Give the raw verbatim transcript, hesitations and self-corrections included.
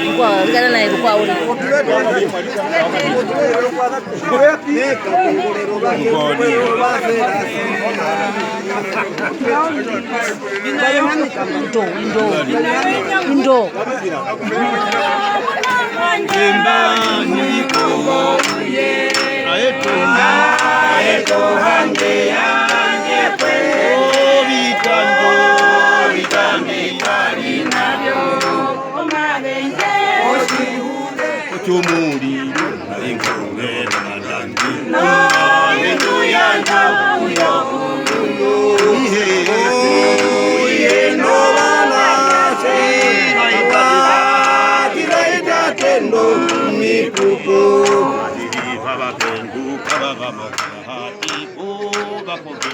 Rukwao, rikana naye rukwao uri. Indo, indo, indo. Emba nikuwo uye, aeto, aeto hande yange kwe. Ovitanjo, ovitanjo, ovitanjo. Otjomuriro, ingurube nandandi. Haleluya, njabuyo. Ihe, ihe, novana, se, vatira itatendo, mikupo. Vava penduka, vava maka, hati, kuva koke.